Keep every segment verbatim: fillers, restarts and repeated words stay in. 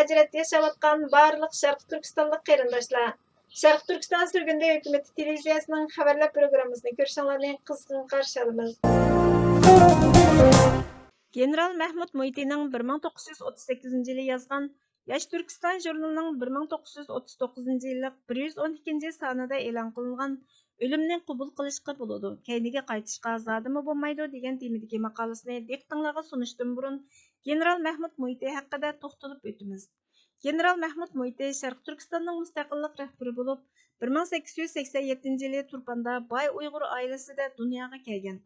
ھىجرەتتە ياشاۋاتقان بارلىق شەرقىي تۈركىستانلىق قېرىنداشلار، شەرقىي تۈركىستان سۈرگۈندە ھۆكۈمىتى تېلېۋىزىيەسىنىڭ خەۋەرلەر پروگراممىسىنى كۆرۈشۈڭلارنى قىزغىن قارشى ئالىمىز. گېنېرال مەھمۇد مۇھىتىنىڭ بىر مىڭ توققۇز يۈز ئوتتۇز سەككىزىنچى يىلى يازغان ياش تۈركىستان ژۇرنىلىنىڭ بىر مىڭ توققۇز يۈز ئوتتۇز توققۇزىنچى يىللىق بىر يۈز ئون ئىككىنچى سانىدا ئېلان قىلىنغان ئۆلۈمنى قوبۇل قىلىشقا بولىدۇ، كەينىگە قايتىشقا زادىمۇ بولمايدۇ دېگەن تېمىدىكى ماقالىسىنى دىققىتىڭلارغا سۇنۇشتىن بۇرۇن، گېنېرال مەھمۇد مۇھىتى ھەققىدە توختىلىپ ئۆتىمىز. گېنېرال مەھمۇد مۇھىتى شەرقىي تۈركىستاننىڭ مۇستەقىللىق رەھبىرى بولۇپ، بىر مىڭ سەككىز يۈز سەكسەن يەتتىنچى يىلى تۇرپاندا باي ئۇيغۇر ئائىلىسىدە دۇنياغا كەلگەن.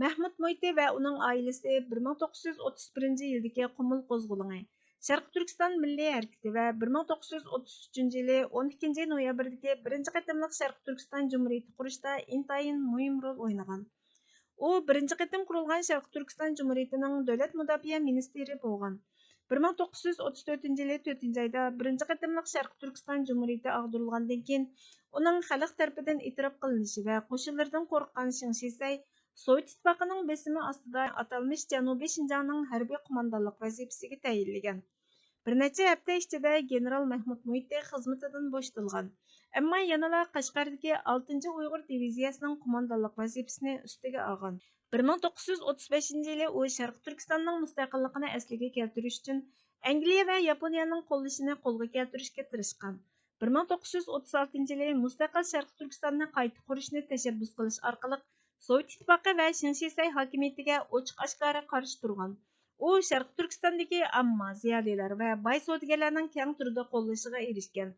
مەھمۇد مۇھىتى ۋە ئۇنىڭ ئائىلىسى بىر مىڭ توققۇز يۈز ئوتتۇز بىرىنچى يىلدىكى قۇمۇل قوزغىلىڭى، شەرقىي تۈركىستان مىللىي ھەرىكىتى ۋە بىر مىڭ توققۇز يۈز ئوتتۇز ئۈچىنچى يىلى ئون ئىككىنچى نويابىردىكى بىرىنچى قېتىملىق شەرقىي تۈركىستان جۇمھۇرىيىتى قۇرۇشتا ئىنتايىن مۇھىم رول ئوينىغان. ئۇ بىرىنچى قېتىم قۇرۇلغان شەرقىي تۈركىستان جۇمھۇرىيىتىنىڭ دۆلەت مۇداپىئە مىنىستىرى بولغان. بىر مىڭ توققۇز يۈز ئوتتۇز تۆتىنچى يىلى تۆتىنچى ئايدا بىرىنچى قېتىملىق شەرقىي تۈركىستان جۇمھۇرىيىتى ئاغدۇرۇلغاندىن كېيىن، ئۇنىڭ خەلق تەرىپىدىن ئېتىراپ قىلىنىشى ۋە قوشۇنلىرىدىن قورققان شېڭ شىسەي سوۋېت ئىتتىپاقىنىڭ بېسىمى ئاستىدا ئاتالمىش جەنۇبىي شىنجاڭنىڭ ھەربىي قوماندانلىق ۋەزىپىسىگە تەيىنلىگەن. بىر نەچچە ھەپتە ئىچىدە گېنېرال مەھمۇد مۇھىتى خىزمىتىدىن بوشىتىلغان، ئەمما يەنىلا قەشقەردىكى ئالتىنچى ئۇيغۇر دىۋىزىيەسىنىڭ قوماندانلىق ۋەزىپىسىنى ئۈستىگە ئالغان. بىر مىڭ توققۇز يۈز ئوتتۇز بەشىنچى يىلى ئۇ شەرقىي تۈركىستاننىڭ مۇستەقىللىقىنى ئەسلىگە كەلتۈرۈش ئۈچۈن ئەنگلىيە ۋە ياپونىيەنىڭ قوللىشىنى قولغا كەلتۈرۈشكە تىرىشقان. بىر مىڭ توققۇز يۈز ئوتتۇز ئالتىنچى يىلى مۇستەقىل شەرقىي تۈركىستاننى قايتا قۇرۇشنى تەشەببۇس قىلىش ئارقىلىق، سوۋېت ئىتتىپاقى ۋە شېڭ شىسەي ھاكىمىيىتىگە ئوچۇق ئاشكارا قارشى تۇرغان. ئۇ شەرقىي تۈركىستاندىكى ئامما، زىيالىيلار ۋە باي سودىگەرلەرنىڭ كەڭ تۈردە قوللىشىغا ئېرىشكەن.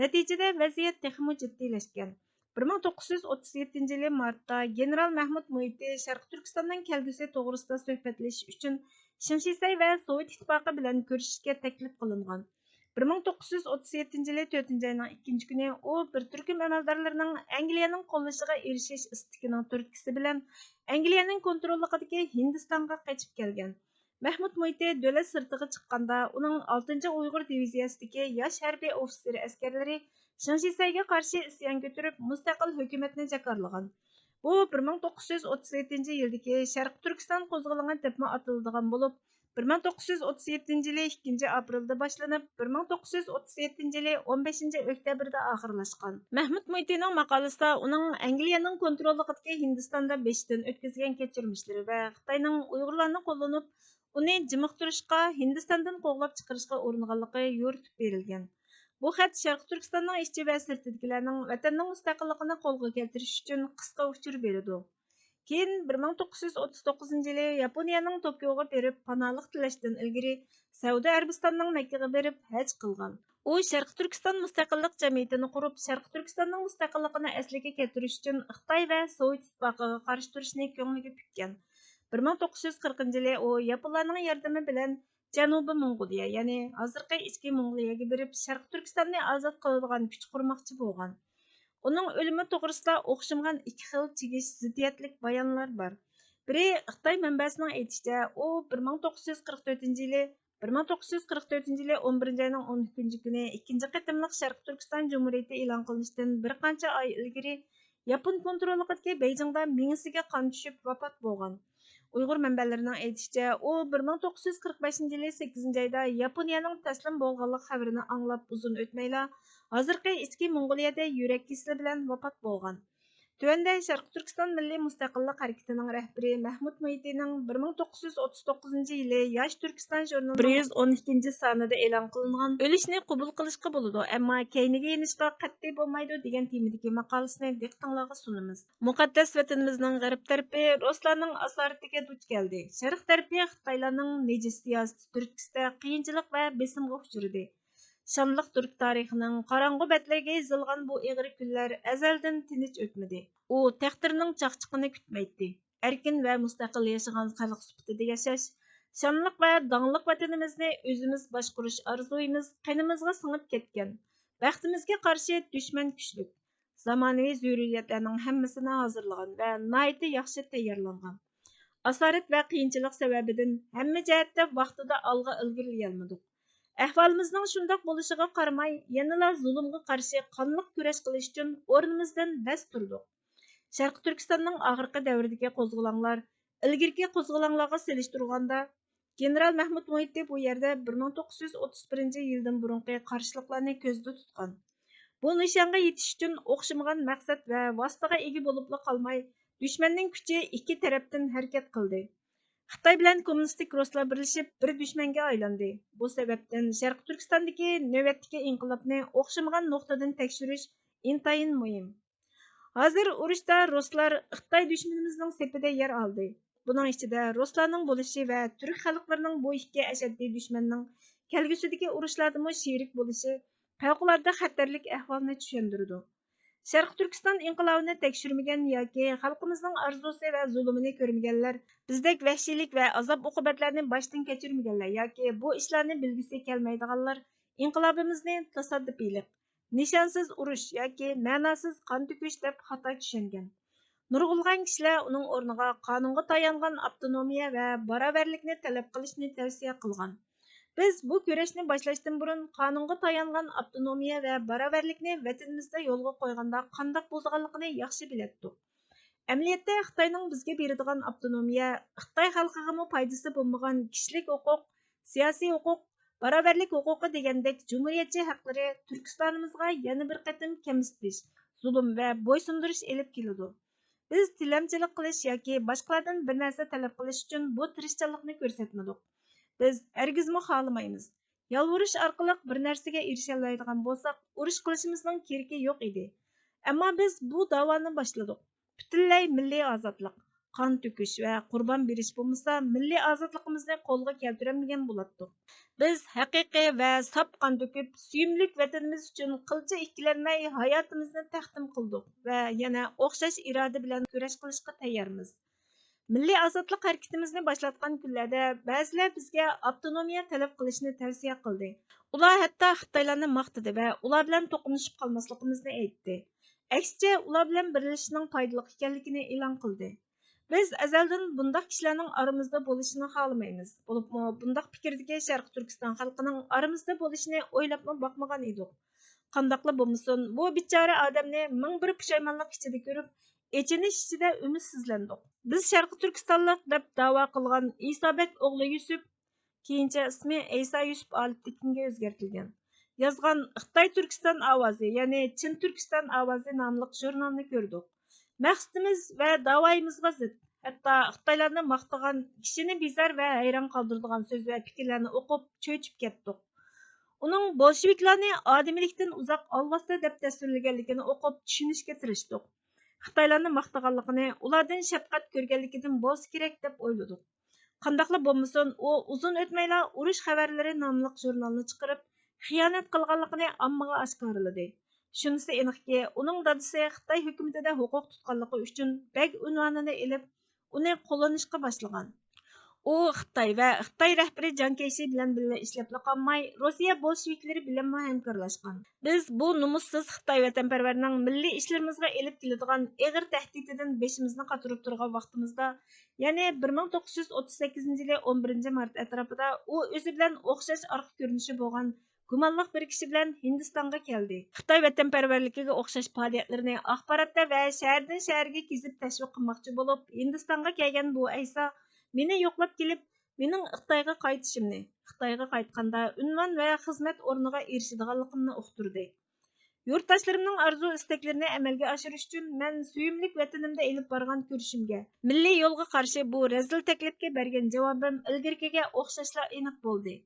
نەتىجىدە ۋەزىيەت تېخىمۇ جىددىيلەشكەن. بىر مىڭ توققۇز يۈز ئوتتۇز يەتتىنچى يىلى مارتتا گېنېرال مەھمۇد مۇھىتى شەرقىي تۈركىستاننىڭ كەلگۈسى توغرىسىدا سۆھبەتلىشىش ئۈچۈن شېڭ شىسەي ۋە سوۋېت ئىتتىپاقى بىلەن كۆرۈشۈشكە تەكلىپ قىلىنغان. بىر مىڭ توققۇز يۈز ئوتتۇز يەتتىنچى يىلى تۆتىنچى ئاينىڭ ئىككىنچى كۈنى ئۇ بىر تۈركۈم ئەمەلدارلىرىنىڭ ئەنگلىيەنىڭ قوللىشىغا ئېرىشىش ئىستىكىنىڭ تۈرتكىسى بىلەن ئەنگلىيەنىڭ كونتروللۇقىدىكى ھىندىستانغا قېچىپ كەلگەن. مەھمۇد مۇھىتى دۆلەت سىرتىغا چىققاندا، ئۇنىڭ ئالتىنچى ئۇيغۇر دىۋىزىيەسىدىكى ياش ھەربىي ئوفىتسېر ئەسكەرلىرى شېڭ شىسەيگە قارشى ئىسيان كۆتۈرۈپ، مۇستەقىل ھۆكۈمەتنى جاكارلىغان. بۇ بىر مىڭ توققۇز يۈز ئوتتۇز يەتتىنچى يىلدىكى شەرقىي تۈركىستان قوزغىلىڭى دەپمۇ ئاتىلىدىغان بولۇپ، بىر مىڭ توققۇز يۈز ئوتتۇز يەتتىنچى يىلى ئىككىنچى ئاپرېلدا باشلىنىپ، بىر مىڭ توققۇز يۈز ئوتتۇز يەتتىنچى يىلى ئون بەشىنچى ئۆكتەبىردە ئاخىرلاشقان. مەھمۇد مۇھىتىنىڭ ماقالىسىدا ئۇنىڭ ئەنگلىيەنىڭ كونتروللۇقىدىكى ھىندىستاندا بېشىدىن ئۆتكۈزگەن كەچۈرمىشلىرى ۋە خىتاينىڭ ئۇيغۇرلارنى قوللىنىپ، ئۇنى جىمىقتۇرۇشقا، ھىندىستاندىن قوغلاپ چىقىرىشقا ئۇرۇنغانلىقى يورۇتۇپ بېرىلگەن. بۇ خەت شەرقىي تۈركىستاننىڭ ئىچى ۋە سىرتىدىكىلەرنىڭ ۋەتەننىڭ مۇستەقىللىقىنى قولغا كەلتۈرۈش ئۈچۈن قىسقا ئۇچۇر بېرىدۇ. كېيىن بىر مىڭ توققۇز يۈز ئوتتۇز توققۇزىنچى يىلى ياپونىيەنىڭ توكيوغا بېرىپ پاناھلىق تىلەشتىن ئىلگىرى، سەئۇدى ئەرەبىستاننىڭ مەككىگە بېرىپ ھەج قىلغان. ئۇ شەرقىي تۈركىستان مۇستەقىللىق جەمئىيىتىنى قۇرۇپ، شەرقىي تۈركىستاننىڭ مۇستەقىللىقىنى ئەسلىگە كەلتۈرۈش ئۈچۈن خىتاي ۋە سوۋېت ئىتتىپاقىغا قارشى تۇرۇشنى كۆڭلىگە پۈككەن. بىر مىڭ توققۇز يۈز قىرىقىنچى يىلى ئۇ ياپونلارنىڭ ياردىمى بىلەن جەنۇبىي موڭغۇلىيە، يەنى ھازىرقى ئىچكى موڭغۇلىيەگە بېرىپ، شەرقىي تۈركىستاننى ئازاد قىلىدىغان كۈچ قۇرماقچى بولغان. ئۇنىڭ ئۆلۈمى توغرىسىدا ئوخشىمىغان ئىككى خىل چىگىش، زىددىيەتلىك بايانلار بار. بىرى، خىتاي مەنبەسىنىڭ ئېيتىشىچە، ئۇ بىر مىڭ توققۇز يۈز قىرىق تۆتىنچى يىلى، بىر مىڭ توققۇز يۈز قىرىق تۆتىنچى يىلى ئون بىرىنچى ئاينىڭ ئون ئىككىنچى كۈنى ئىككىنچى قېتىملىق شەرقىي تۈركىستان جۇمھۇرىيىتى ئېلان قىلىنىشتىن بىر قانچە ئاي ئىلگىرى ياپون كونتروللۇقىدىكى بېيجىڭدا مېڭىسىگە قان چۈشۈپ ۋاپات بولغان. ئۇيغۇر مەنبەلىرىنىڭ ئېيتىشىچە، ئۇ بىر مىڭ توققۇز يۈز قىرىق بەشىنچى يىلى سەككىزىنچى ئايدا ياپونىيەنىڭ تەسلىم بولغانلىق خەۋىرىنى ئاڭلاپ ئۇزۇن ئۆتمەيلا، ھازىرقى ئىچكى موڭغۇلىيەدە يۈرەك كېسىلى بىلەن ۋاپات بولغان. تۆۋەندە شەرقىي تۈركىستان مىللىي مۇستەقىللىق ھەرىكىتىنىڭ رەھبىرى مەھمۇد مۇھىتىنىڭ بىر مىڭ توققۇز يۈز ئوتتۇز توققۇزىنچى يىلى ياش تۈركىستان ژۇرنىلىنىڭ بىر يۈز ئون ئىككىنچى سانىدا ئېلان قىلىنغان «ئۆلۈشنى قوبۇل قىلىشقا بولىدۇ، ئەمما كەينىگە يېنىشقا قەتئىي بولمايدۇ» دېگەن تېمىدىكى ماقالىسىنى دىققىتىڭلارغا سۇنىمىز. مۇقەددەس ۋەتىنىمىزنىڭ غەرب تەرىپى رۇسلارنىڭ ئاسارىتىگە دۇچ كەلدى. شەرق تەرىپى خىتايلارنىڭ نىجىس سىياسىتى تۈرتكىسىدە قىيىنچىلىق ۋە بېسىمغا ئۇچرىدى. شانلىق تۈرك تارىخىنىڭ قاراڭغۇ بەتلىرىگە يېزىلغان بۇ ئېغىر كۈنلەر ئەزەلدىن تىنچ ئۆتمىدى. ئۇ تەقدىرنىڭ چاقچىقىنى كۈتمەيتتى. ئەركىن ۋە مۇستەقىل ياشىغان خەلق سۈپىتىدە ياشاش، شانلىق ۋە داڭلىق ۋەتىنىمىزنى ئۆزىمىز باشقۇرۇش ئارزۇيىمىز قېنىمىزغا سىڭىپ كەتكەن. بەختىمىزگە قارشى، دۈشمەن كۈچلۈك. زامانىۋى زۆرۈرىيەتلەرنىڭ ھەممىسىنى ھازىرلىغان ۋە ناھايىتى ياخشى تەييارلانغان. ئاسارەت ۋە قىيىنچىلىق سەۋەبىدىن ھەممە جەھەتتە ۋاقتىدا ئالغا ئىلگىرىلىيەلمىدۇق. ئەھۋالىمىزنىڭ شۇنداق بولۇشىغا قارىماي، يەنىلا زۇلۇمغا قارشى قانلىق كۈرەش قىلىش ئۈچۈن ئورنىمىزدىن بەس تۇردۇق. شەرقىي تۈركىستاننىڭ ئاخىرقى دەۋردىكى قوزغىلاڭلار ئىلگىرىكى قوزغىلاڭلارغا سېلىشتۇرغاندا، گېنېرال مەھمۇت مۇھىتى بۇ يەردە بىر مىڭ توققۇز يۈز ئوتتۇز بىرىنچى يىلدىن بۇرۇنقى قارشىلىقلارنى كۆزدە تۇتقان. بۇ نىشانغا يېتىش ئۈچۈن ئوخشىمىغان مەقسەت ۋە ۋاسىتىگە ئىگە بولۇپلا قالماي، دۈشمەننىڭ كۈچى ئىككى تەرەپتىن ھەرىكەت قىلدى. خىتاي بىلەن كوممۇنىستىك رۇسلار بىرلىشىپ بىر دۈشمەنگە ئايلاندى. بۇ سەۋەبتىن شەرقىي تۈركىستاندىكى نۆۋەتتىكى ئىنقىلابنى ئوخشىمىغان نۇقتىدىن تەكشۈرۈش ئىنتايىن مۇھىم. ھازىر ئۇرۇشتا رۇسلار خىتاي دۈشمىنىمىزنىڭ سېپىدە يەر ئالدى. بۇنىڭ ئىچىدە رۇسلارنىڭ بولۇشى ۋە تۈرك خەلقلىرىنىڭ بۇ ئىككى ئەشەددىي دۈشمەننىڭ كەلگۈسىدىكى ئۇرۇشلاردىمۇ شېرىك بولۇشى پەۋقۇلئاددە خەتەرلىك ئەھۋالنى چۈشەندۈرىدۇ. شەرقىي تۈركىستان ئىنقىلابىنى تەكشۈرمىگەن ياكى خەلقىمىزنىڭ ئارزۇسى ۋە زۇلۇمىنى كۆرمىگەنلەر، بىزدەك ۋەھشىيلىك ۋە ئازاب-ئوقۇبەتلەرنى باشتىن كەچۈرمىگەنلەر ياكى بۇ ئىشلارنى بىلگۈسى كەلمەيدىغانلار ئىنقىلابىمىزنى تاسادىپىيلىق، نىشانسىز ئۇرۇش ياكى مەناسىز قان تۆكۈش دەپ خاتا چۈشەنگەن. نۇرغۇنلىغان كىشىلەر ئۇنىڭ ئورنىغا قانۇنغا تايانغان ئاپتونومىيە ۋە باراۋەرلىكنى تەلەپ قىلىشنى تەۋسىيە قىلغان. بىز بۇ كۈرەشنى باشلاشتىن بۇرۇن قانۇنغا تايانغان ئاپتونومىيە ۋە باراۋەرلىكنى ۋەتىنىمىزدە يولغا قويغاندا قانداق بولىدىغانلىقىنى ياخشى بىلەتتۇق. ئەمەلىيەتتە خىتاينىڭ بىزگە بېرىدىغان ئاپتونومىيە خىتاي خەلقىگىمۇ پايدىسى بولمىغان كىشىلىك ھوقۇق، سىياسىي ھوقۇق، باراۋەرلىك ھوقۇقى دېگەندەك جۇمھۇرىيەتچى ھەقلىرى تۈركىستانىمىزغا يەنە بىر قېتىم كەمسىتىش، زۇلۇم ۋە بويسۇندۇرۇش ئېلىپ كېلىدۇ. بىز تىلەمچىلىك قىلىش ياكى باشقىلاردىن بىر نەرسە تەلەپ قىلىش ئۈچۈن بۇ تىرىشچانلىقنى كۆرسەتمىدۇق. بىز ھەرگىزمۇ خالىمايمىز. يالۋۇرۇش ئارقىلىق بىر نەرسىگە ئېرىشەلەيدىغان بولساق، ئۇرۇش قىلىشىمىزنىڭ كېرىكى يوق ئىدى. ئەمما بىز بۇ داۋانى باشلىدۇق. پۈتۈنلەي مىللىي ئازادلىق، قان تۆكۈش ۋە قۇربان بېرىش بولمىسا، مىللىي ئازادلىقىمىزنى قولغا كەلتۈرەلمىگەن بولاتتۇق. بىز ھەقىقىي ۋە ساپ قان تۆكۈپ، سۆيۈملۈك ۋەتىنىمىز ئۈچۈن قىلچە ئىككىلەنمەي ھاياتىمىزنى تەقدىم قىلدۇق ۋە يەنە ئوخشاش ئىرادە بىلەن كۈرەش قىلىشقا تەييارمىز. مىللىي ئازادلىق ھەرىكىتىمىزنى باشلاتقان كۈنلەردە بەزىلەر بىزگە ئاپتونومىيە تەلەپ قىلىشنى تەۋسىيە قىلدى. ئۇلار ھەتتا خىتايلارنى ماختىدى ۋە ئۇلار بىلەن توقۇنۇشۇپ قالماسلىقىمىزنى ئېيتتى. ئەكسىچە، ئۇلار بىلەن بىرلىشىشنىڭ پايدىلىق ئىكەنلىكىنى ئېلان قىلدى. بىز ئەزەلدىن بۇنداق كىشىلەرنىڭ ئارىمىزدا بولۇشىنى خالىمايمىز. بولۇپمۇ بۇنداق پىكىردىكى شەرقىي تۈركىستان خەلقىنىڭ ئارىمىزدا بولۇشىنى ئويلاپمۇ باقمىغان ئىدۇق. قانداقلا بولمىسۇن، بۇ بىچارە ئادەمنى مىڭ بىر پۇشايمانلىق ئىچىدە كۆرۈپ، ئېچىنىش ئىچىدە ئۈمىدسىزلەندۇق. بىز شەرقىي تۈركىستانلىق دەپ داۋا قىلغان ئىسابەت ئوغلى يۈسۈپ، كېيىنچە ئىسمى ئەيسا يۈسۈپ ئالپتېكىنگە ئۆزگەرتىلگەن، يازغان خىتاي تۈركىستان ئاۋازى، يەنى چىن تۈركىستان ئاۋازى ناملىق ژۇرنالنى كۆردۇق. مەقسىتىمىز ۋە داۋايىمىزغا زىت، ھەتتا خىتايلارنى ماختىغان، كىشىنى بىزار ۋە ھەيران قالدۇرىدىغان سۆز ۋە پىكىرلەرنى ئوقۇپ چۆچۈپ كەتتۇق. ئۇنىڭ بولشېۋىكلارنى ئادىمىيلىكتىن ئۇزاق ئالۋاستى دەپ تەسۋىرلىگەنلىكىنى ئوقۇپ چۈشىنىشكە تىرىشتۇق. خىتايلارنى ماختىغانلىقىنى ئۇلاردىن شەپقەت كۆرگەنلىكىدىن بولسا كېرەك دەپ ئويلىدۇق. قانداقلا بولمىسۇن، ئۇ ئۇزۇن ئۆتمەيلا ئۇرۇش خەۋەرلىرى ناملىق ژۇرنالنى چىقىرىپ، خىيانەت قىلغانلىقىنى ئاممىغا ئاشكارىلىدى. شۇنىسى ئېنىقكى، ئۇنىڭ دادىسى خىتاي ھۆكۈمىتىدە ھوقۇق تۇتقانلىقى ئۈچۈن بەگ ئۇنۋانىنى ئېلىپ، ئۇنى قوللىنىشقا باشلىغان. ئۇ خىتاي ۋە خىتاي رەھبىرى جياڭ كەيشى بىلەن بىللە ئىشلەپلا قالماي، روسىيە بولشېۋىكلىرى بىلەنمۇ ھەمكارلاشقان. بىز بۇ نومۇسسىز خىتاي ۋەتەنپەرۋەرنىڭ مىللىي ئىشلىرىمىزغا ئېلىپ كېلىدىغان ئېغىر تەھدىتىدىن بېشىمىزنى قاتۇرۇپ تۇرغان ۋاقتىمىزدا، يەنى بىر مىڭ توققۇز يۈز ئوتتۇز سەككىزىنچى يىلى ئون بىرىنچى مارت ئەتراپىدا ئۇ ئۆزى بىلەن ئوخشاش ئارقا كۆرۈنۈشى بولغان گۇمانلىق بىر كىشى بىلەن ھىندىستانغا كەلدى. خىتاي ۋەتەنپەرۋەرلىكىگە ئوخشاش پائالىيەتلىرىنى ئاخباراتتا ۋە شەھەردىن شەھەرگە كېزىپ تەشۋىق قىلماقچى بولۇپ، ھىندىستانغا كەلگەن بۇ ئەيسا مېنى يوقلاپ كېلىپ، مېنىڭ خىتايغا قايتىشىمنى، خىتايغا قايتقاندا ئۇنۋان ۋە خىزمەت ئورنىغا ئېرىشىدىغانلىقىمنى ئۇقتۇردى. يۇرتداشلىرىمنىڭ ئارزۇ-ئىستەكلىرىنى ئەمەلگە ئاشۇرۇش ئۈچۈن مەن سۆيۈملۈك ۋەتىنىمدە ئېلىپ بارغان كۈرىشىمگە، مىللىي يولغا قارشى بۇ رەزىل تەكلىپكە بەرگەن جاۋابىم ئىلگىرىكىگە ئوخشاشلا ئېنىق بولدى.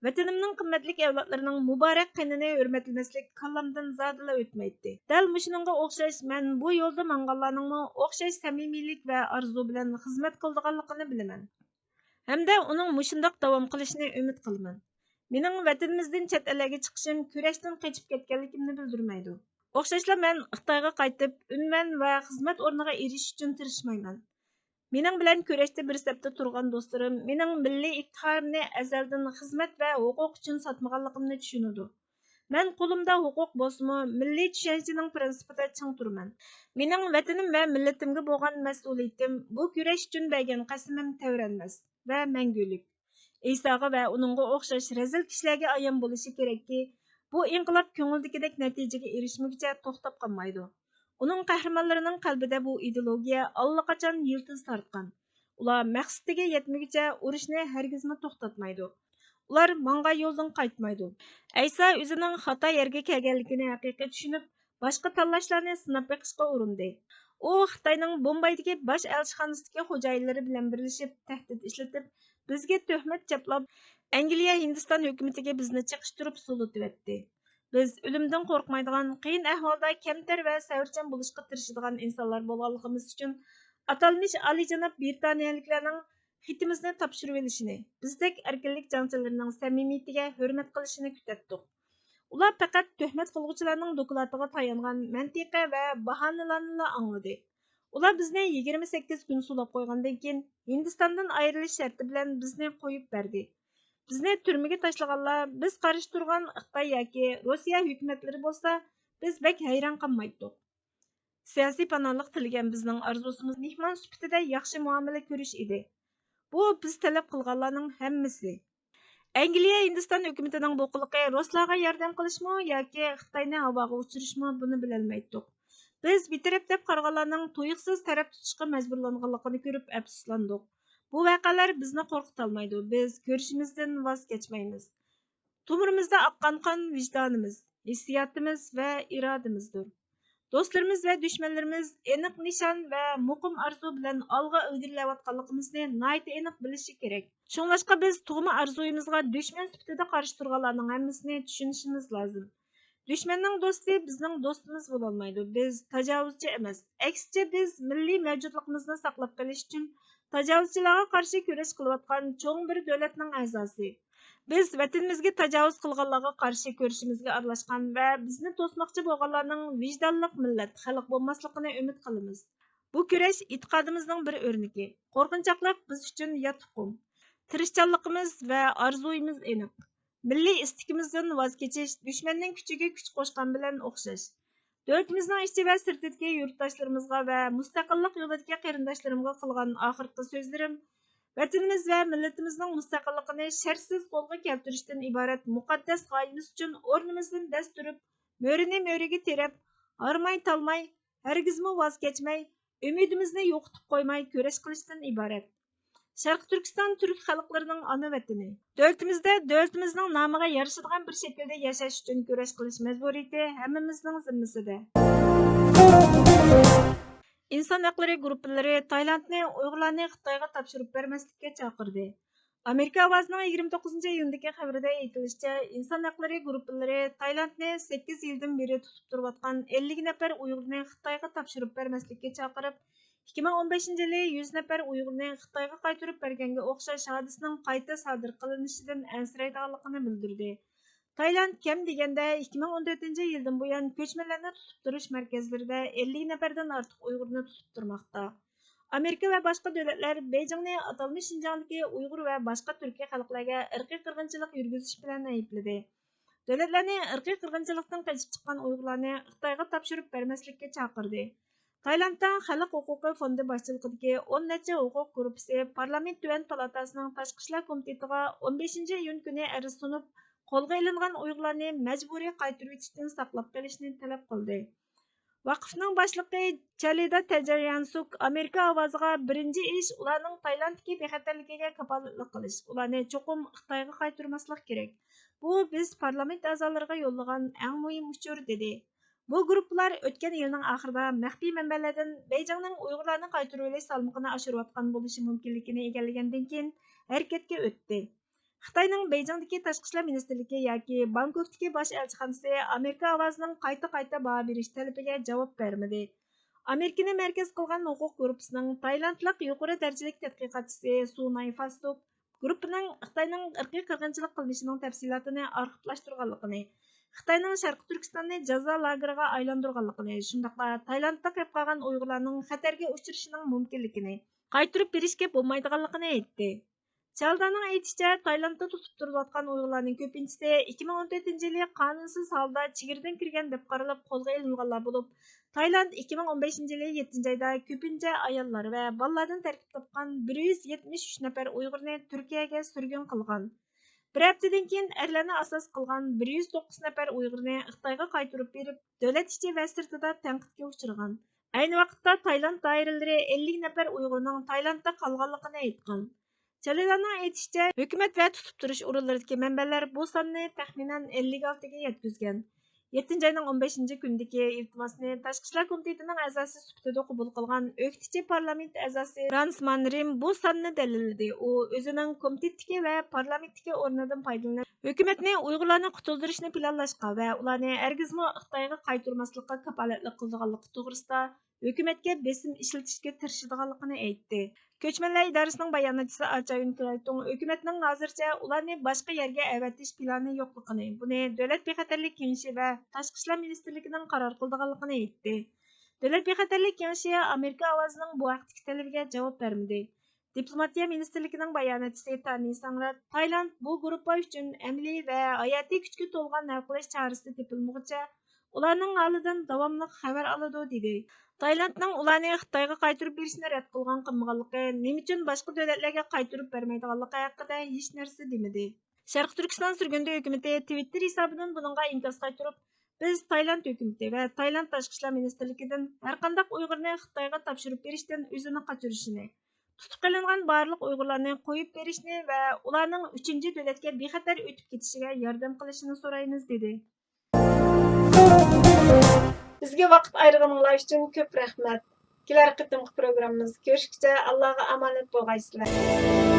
ۋەتىنىمنىڭ قىممەتلىك ئەۋلادلىرىنىڭ مۇبارەك قېنىنى ھۆرمەتلىمەسلىك كاللامدىن زادىلا ئۆتمەيتتى. دەل مۇشۇنىڭغا ئوخشاش مەن بۇ يولدا ماڭغانلارنىڭمۇ ئوخشاش سەمىمىيلىك ۋە ئارزۇ بىلەن خىزمەت قىلىدىغانلىقىنى بىلىمەن. ھەمدە ئۇنىڭ مۇشۇنداق داۋام قىلىشىنى ئۈمىد قىلىمەن. مېنىڭ ۋەتىنىمىزدىن چەت ئەللەرگە چىقىشىم كۈرەشتىن قېچىپ كەتكەنلىكىمنى بىلدۈرمەيدۇ. ئوخشاشلا مەن خىتايغا قايتىپ، ئۈنۋان ۋە خىزمەت ئورنىغا ئېرىشىش ئۈچۈن تىرىشمايمەن. مېنىڭ بىلەن كۈرەشتە بىر سەپتە تۇرغان دوستلىرىم مېنىڭ مىللىي ئىپتىخارىمنى ئەزەلدىن خىزمەت ۋە ھوقۇق ئۈچۈن ساتمىغانلىقىمنى چۈشىنىدۇ. مەن قولۇمدا ھوقۇق بولسىمۇ، مىللىي چۈشەنچىنىڭ پىرىنسىپىدا چىڭ تۇرىمەن. مېنىڭ ۋەتىنىم ۋە مىللىتىمگە بولغان مەسئۇلىيىتىم، بۇ كۈرەش ئۈچۈن بەرگەن قەسىمىم تەۋرەنمەس ۋە مەڭگۈلۈك. ئەيساغا ۋە ئۇنىڭغا ئوخشاش رەزىل كىشىلەرگە ئايان بولۇشى كېرەككى، بۇ ئىنقىلاب كۆڭۈلدىكىدەك نەتىجىگە ئېرىشمىگۈچە توختاپ قالمايدۇ. ئۇنىڭ قەھرىمانلىرىنىڭ قەلبىدە بۇ ئىدېئولوگىيە ئاللىقاچان يىلتىز تارتقان. ئۇلار مەقسىتىگە يەتمىگۈچە ئۇرۇشنى ھەرگىزمۇ توختاتمايدۇ. ئۇلار ماڭغان يولدىن قايتمايدۇ. ئەيسا ئۆزىنىڭ خاتا يەرگە كەلگەنلىكىنى ھەقىقىي چۈشىنىپ، باشقا تاللاشلارنى سىناپ بېقىشقا ئۇرۇندى. ئۇ خىتاينىڭ بومبايدىكى باش ئەلچىخانىسىدىكى خوجايىنلىرى بىلەن بىرلىشىپ تەھدىت ئىشلىتىپ، بىزگە تۆھمەت چاپلاپ، ئەنگلىيە ھىندىستان ھۆكۈمىتىگە بىزنى چېقىشتۇرۇپ سولىتىۋەتتى. بىز ئۆلۈمدىن قورقمايدىغان، قىيىن ئەھۋالدا كەمتەر ۋە سەۋرچان بولۇشقا تىرىشىدىغان ئىنسانلار بولغانلىقىمىز ئۈچۈن، ئاتالمىش ئالىيجاناب بىرىتانىيەلىكلەرنىڭ خېتىمىزنى تاپشۇرۇۋېلىشىنى، بىزدەك ئەركىنلىك جەڭچىلىرىنىڭ سەمىمىيىتىگە ھۆرمەت قىلىشىنى كۈتەتتۇق. ئۇلار پەقەت تۆھمەت قىلغۇچىلارنىڭ دوكلاتىغا تايانغان مەنتىقە ۋە باھانىلارنىلا ئاڭلىدى. ئۇلار بىزنى يىگىرمە سەككىز كۈن سولاپ قويغاندىن كېيىن، ھىندىستاندىن ئايرىلىش شەرتى بىلەن بىزنى قويۇپ بەردى. بىزنى تۈرمىگە تاشلىغانلار، بىز قارشى تۇرغان خىتاي ياكى روسىيە ھۆكۈمەتلىرى بولسا، بىز بەك ھەيران قالمايتتۇق. سىياسىي پاناھلىق تىلىگەن بىزنىڭ ئارزۇسىمىز مېھمان سۈپىتىدە ياخشى مۇئامىلە كۆرۈش ئىدى. بۇ بىز تەلەپ قىلغانلارنىڭ ھەممىسى. ئەنگلىيە ھىندىستان ھۆكۈمىتىنىڭ بۇ قىلىقى رۇسلارغا ياردەم قىلىشمۇ ياكى خىتاينى ھاۋاغا ئۇچۇرۇشمۇ، بۇنى بىلەلمەيتتۇق. بىز بىتەرەپ دەپ قارىغانلارنىڭ تۇيۇقسىز تەرەپ تۇتۇشقا مەجبۇرلانغانلىقىنى كۆرۈپ ئەپسۇسلاندۇق. بۇ ۋەقەلەر بىزنى قورقۇتالمايدۇ، بىز كۈرىشىمىزدىن ۋاز كەچمەيمىز. تومۇرىمىزدا ئاققان قان ۋىجدانىمىز، ھېسسىياتىمىز ۋە ئىرادىمىزدۇر. دوستلىرىمىز ۋە دۈشمەنلىرىمىز ئېنىق نىشان ۋە مۇقىم ئارزۇ بىلەن ئالغا ئىلگىرىلەۋاتقانلىقىمىزنى ناھايىتى ئېنىق بىلىشى كېرەك. شۇڭلاشقا بىز تۇغما ئارزۇيىمىزغا دۈشمەن سۈپىتىدە قارشى تۇرغانلارنىڭ ھەممىسىنى چۈشىنىشىمىز لازىم. دۈشمەننىڭ دوستى بىزنىڭ دوستىمىز بولالمايدۇ. بىز تاجاۋۇزچى ئەمەس، ئەكسىچە بىز مىللىي مەۋجۇتلۇقىمىزنى ساقلاپ قېلىش ئۈچۈن تاجاۋۇزچىلارغا قارشى كۈرەش قىلىۋاتقان چوڭ بىر دۆلەتنىڭ ئەزاسى. بىز ۋەتىنىمىزگە تاجاۋۇز قىلغانلارغا قارشى كۈرىشىمىزگە ئارىلاشقان ۋە بىزنى توسماقچى بولغانلارنىڭ ۋىجدانلىق مىللەت، خەلق بولماسلىقىنى ئۈمىد قىلىمىز. بۇ كۈرەش ئېتىقادىمىزنىڭ بىر ئۆرنىكى. قورقۇنچاقلىق بىز ئۈچۈن يات ئۇقۇم. تىرىشچانلىقىمىز ۋە ئارزۇيىمىز ئېنىق. مىللىي ئىستىكىمىزدىن ۋاز كېچىش دۈشمەننىڭ كۈچىگە كۈچ قوشقان بىلەن ئوخشاش. دۆلىتىمىزنىڭ ئىچى ۋە سىرتىدىكى يۇرتداشلىرىمىزغا ۋە مۇستەقىللىق يولىدىكى قېرىنداشلىرىمغا قىلغان ئاخىرقى سۆزلىرىم، ۋەتىنىمىز ۋە مىللىتىمىزنىڭ مۇستەقىللىقىنى شەرتسىز قولغا كەلتۈرۈشتىن ئىبارەت مۇقەددەس غايىمىز ئۈچۈن ئورنىمىزدىن دەس تۇرۇپ، مۆرىنى مۆرىگە تىرەپ، ھارماي-تالماي، ھەرگىزمۇ ۋاز كەچمەي، ئۈمىدىمىزنى يوقىتىپ قويماي كۈرەش قىلىشتىن ئىبارەت. شەرقىي تۈركىستان تۈرك خەلقلىرىنىڭ ئانا ۋەتىنى. دۆلىتىمىزدە دۆلىتىمىزنىڭ نامىغا يارىشىدىغان بىر شەكىلدە ياشاش ئۈچۈن كۈرەش قىلىش مەجبۇرىيىتى ھەممىمىزنىڭ زىممىسىدە. ئىنسان ھەقلىرى گۇرۇپپىلىرى تايلاندنى ئۇيغۇرلارنى خىتايغا تاپشۇرۇپ بەرمەسلىككە چاقىردى. ئامېرىكا ئاۋازىنىڭ يىگىرمە توققۇزىنچى ئىيۇندىكى خەۋىرىدە ئېيتىلىشىچە، ئىنسان ھەقلىرى گۇرۇپپىلىرى تايلاندنى سەككىز يىلدىن بېرى تۇتۇپ تۇرۇۋاتقان ئەللىك نەپەر ئۇيغۇرنى خىتايغا تاپشۇرۇپ بەرمەسلىككە چاقىرىپ، ئىككى مىڭ ئون بەشىنچى يىلى يۈز نەپەر ئۇيغۇرنى خىتايغا قايتۇرۇپ بەرگەنگە ئوخشاش ھادىسىنىڭ قايتا سادىر قىلىنىشىدىن ئەنسىرەيدىغانلىقىنى بىلدۈردى. تايلاند كەم دېگەندە ئىككى مىڭ ئون تۆتىنچى يىلدىن بۇيان كۆچمەنلەرنى تۇتۇپ تۇرۇش مەركەزلىرىدە ئەللىك نەپەردىن ئارتۇق ئۇيغۇرنى تۇتۇپ تۇرماقتا. ئامېرىكا ۋە باشقا دۆلەتلەر بېيجىڭنى ئاتالمىش شىنجاڭدىكى ئۇيغۇر ۋە باشقا تۈركىي خەلقلەرگە ئىرقىي قىرغىنچىلىق يۈرگۈزۈش بىلەن ئەيىبلىدى. دۆلەتلەرنى ئىرقىي قىرغىنچىلىقتىن قېچىپ چىققان ئۇيغۇرلارنى خىتايغا تاپشۇرۇپ بەرمەسلىككە چاقىردى. تايلاندتا خەلق ھوقۇقى فوندى باشچىلىقىدىكى ئون نەچچە ھوقۇق گۇرۇپپىسى پارلامېنت تۆۋەن پالاتاسىنىڭ تاشقى ئىشلار كومىتېتىغا ئون بەشىنچى ئىيۇن كۈنى ئەرز سۇنۇپ، قولغا ئېلىنغان ئۇيغۇرلارنى مەجبۇرىي قايتۇرۇۋېتىشتىن ساقلاپ قېلىشنى تەلەپ قىلدى. ۋاقىفنىڭ باشلىقى چالىدا تەجەريانسۇك ئامېرىكا ئاۋازىغا بىرىنچى ئىش ئۇلارنىڭ تايلاندتىكى بىخەتەرلىكىگە كاپالەتلىك قىلىش، ئۇلارنى چوقۇم خىتايغا قايتۇرماسلىق كېرەك. بۇ بىز پارلامېنت ئەزالىرىغا يوللىغان ئەڭ مۇھىم ئۇچۇر، دېدى. بۇ گۇرۇپپىلار ئۆتكەن يىلنىڭ ئاخىرىدا مەخپىي مەنبەلەردىن بېيجىڭنىڭ ئۇيغۇرلارنى قايتۇرۇۋېلىش سالمىقىنى ئاشۇرۇۋاتقان بولۇشى مۇمكىنلىكىنى ئىگىلىگەندىن كېيىن ھەرىكەتكە ئۆتتى. خىتاينىڭ بېيجىڭدىكى تاشقى ئىشلار مىنىستىرلىكى ياكى بانكوكتىكى باش ئەلچىخانىسى ئامېرىكا ئاۋازىنىڭ قايتا-قايتا باھا بېرىش تەلىپىگە جاۋاب بەرمىدى. ئامېرىكىنى مەركەز قىلغان ھوقۇق گۇرۇپپىسىنىڭ تايلاندلىق يۇقىرى دەرىجىلىك تەتقىقاتچىسى سۇ ناي فاستوك گۇرۇپپىنىڭ خىتاينىڭ ئىرقىي قىرغىنچىلىق قىلمىشىنىڭ تەپسىلاتىنى ئارخىپلاشتۇرغانلىقىنى، خىتاينىڭ شەرقىي تۈركىستاننى جازا لاگېرىغا ئايلاندۇرغانلىقىنى، شۇنداقلا تايلاندتا قېلىپ قالغان ئۇيغۇرلارنىڭ خەتەرگە ئۇچرىشىنىڭ مۇمكىنلىكىنى، قايتۇرۇپ بېرىشكە بولمايدىغانلىقىنى ئېيتتى. چالدانىڭ ئېيتىشىچە، تايلاندتا تۇتۇپ تۇرۇلۇۋاتقان ئۇيغۇرلارنىڭ كۆپىنچىسى ئىككى مىڭ ئون تۆتىنچى يىلى قانۇنسىز ھالدا چېگرىدىن كىرگەن دەپ قارىلىپ قولغا ئېلىنغانلار بولۇپ، تايلاند ئىككى مىڭ ئون بەشىنچى يىلى يەتتىنچى ئايدا كۆپىنچە ئاياللار ۋە بالىلاردىن تەركىب تاپقان بىر يۈز يەتمىش ئۈچ نەپەر ئۇيغۇرنى تۈركىيەگە سۈرگۈن قىلغان. بىر ھەپتىدىن كېيىن ئەرلەرنى ئاساس قىلغان بىر يۈز توققۇز نەپەر ئۇيغۇرنى خىتايغا قايتۇرۇپ بېرىپ، دۆلەت ئىچى ۋە سىرتىدا تەنقىدكە ئۇچرىغان. ئەينى ۋاقىتتا تايلاند دائىرىلىرى ئەللىك نەپەر ئۇيغۇرنىڭ تايلاندتا قالغانلىقىنى ئېيتقان. چالىداننىڭ ئېيتىشىچە، ھۆكۈمەت ۋە تۇتۇپ تۇرۇش ئورۇنلىرىدىكى مەنبەلەر بۇ ساننى تەخمىنەن ئەللىك ئالتىگە يەتكۈزگەن. يەتتىنچى ئاينىڭ ئون بەشىنچى كۈنىدىكى ئىلتىماسنى تاشقى ئىشلار كومىتېتىنىڭ ئەزاسى سۈپىتىدە قوبۇل قىلغان ئۆكتىچى پارلامېنت ئەزاسى فرانس مانرىم بۇ ساننى دەلىللىدى. ئۇ ئۆزىنىڭ كومىتېتتىكى ۋە پارلامېنتتىكى ئورنىدىن پايدىلىنىپ، ھۆكۈمەتنى ئۇيغۇرلارنى قۇتۇلدۇرۇشنى پىلانلاشقا ۋە ئۇلارنى ھەرگىزمۇ خىتايغا قايتۇرماسلىققا كاپالەتلىك قىلىدىغانلىقى توغرىسىدا ھۆكۈمەتكە بېسىم ئىشلىتىشكە تىرىشىدىغانلىقىنى ئېيتتى. كۆچمەنلەر ئىدارىسىنىڭ باياناتچىسى ئاچايۈن كرايتۇڭ ھۆكۈمەتنىڭ ھازىرچە ئۇلارنى باشقا يەرگە ئەۋەتىش پىلانى يوقلۇقىنى، بۇنى دۆلەت بىخەتەرلىك كېڭىشى ۋە تاشقى ئىشلار مىنىستىرلىكىنىڭ قارار قىلىدىغانلىقىنى ئېيتتى. دۆلەت بىخەتەرلىك كېڭىشى ئامېرىكا ئاۋازىنىڭ بۇ ھەقتىكى تەلىپىگە جاۋاب بەرمىدى. دىپلوماتىيە مىنىستىرلىكىنىڭ باياناتچىسى تانى ساڭرات تايلاند بۇ گۇرۇپپا ئۈچۈن ئەمەلىي ۋە ھاياتىي كۈچكە تولغان ھەل قىلىش چارىسى تېپىلمىغۇچە ئۇلارنىڭ ھالىدىن داۋاملىق خەۋەر ئالىدۇ، دېدى. تايلاندنىڭ ئۇلارنى خىتايغا قايتۇرۇپ بېرىشنى رەت قىلغان قىلمىغانلىقى، نېمە ئۈچۈن باشقا دۆلەتلەرگە قايتۇرۇپ بەرمەيدىغانلىقى ھەققىدە ھېچ نەرسە دېمىدى. شەرقىي تۈركىستان سۈرگۈندە ھۆكۈمىتى تىۋىتتېر ھېسابىدىن بۇنىڭغا ئىنكاس قايتۇرۇپ، بىز تايلاند ھۆكۈمىتى ۋە تايلاند تاشقى ئىشلار مىنىستىرلىكىدىن ھەرقانداق ئۇيغۇرنى خىتايغا تاپشۇرۇپ بېرىشتىن ئۆزىنى قاچۇرۇشىنى، تۇتۇپ قېلىنغان بارلىق ئۇيغۇرلارنى قويۇپ بېرىشنى ۋە ئۇلارنىڭ ئۈچىنچى دۆلەتكە بىخەتەر ئۆتۈپ كېتىشىگە ياردەم قىلىشىنى سورايمىز، دېدى. بىزگە ۋاقىت ئايرىغىنىڭلار ئۈچۈن كۆپ رەھمەت. كېلەر قېتىمقى پروگراممىمىزدا كۆرۈشكىچە ئاللاغا ئامانەت بولغايسىلەر.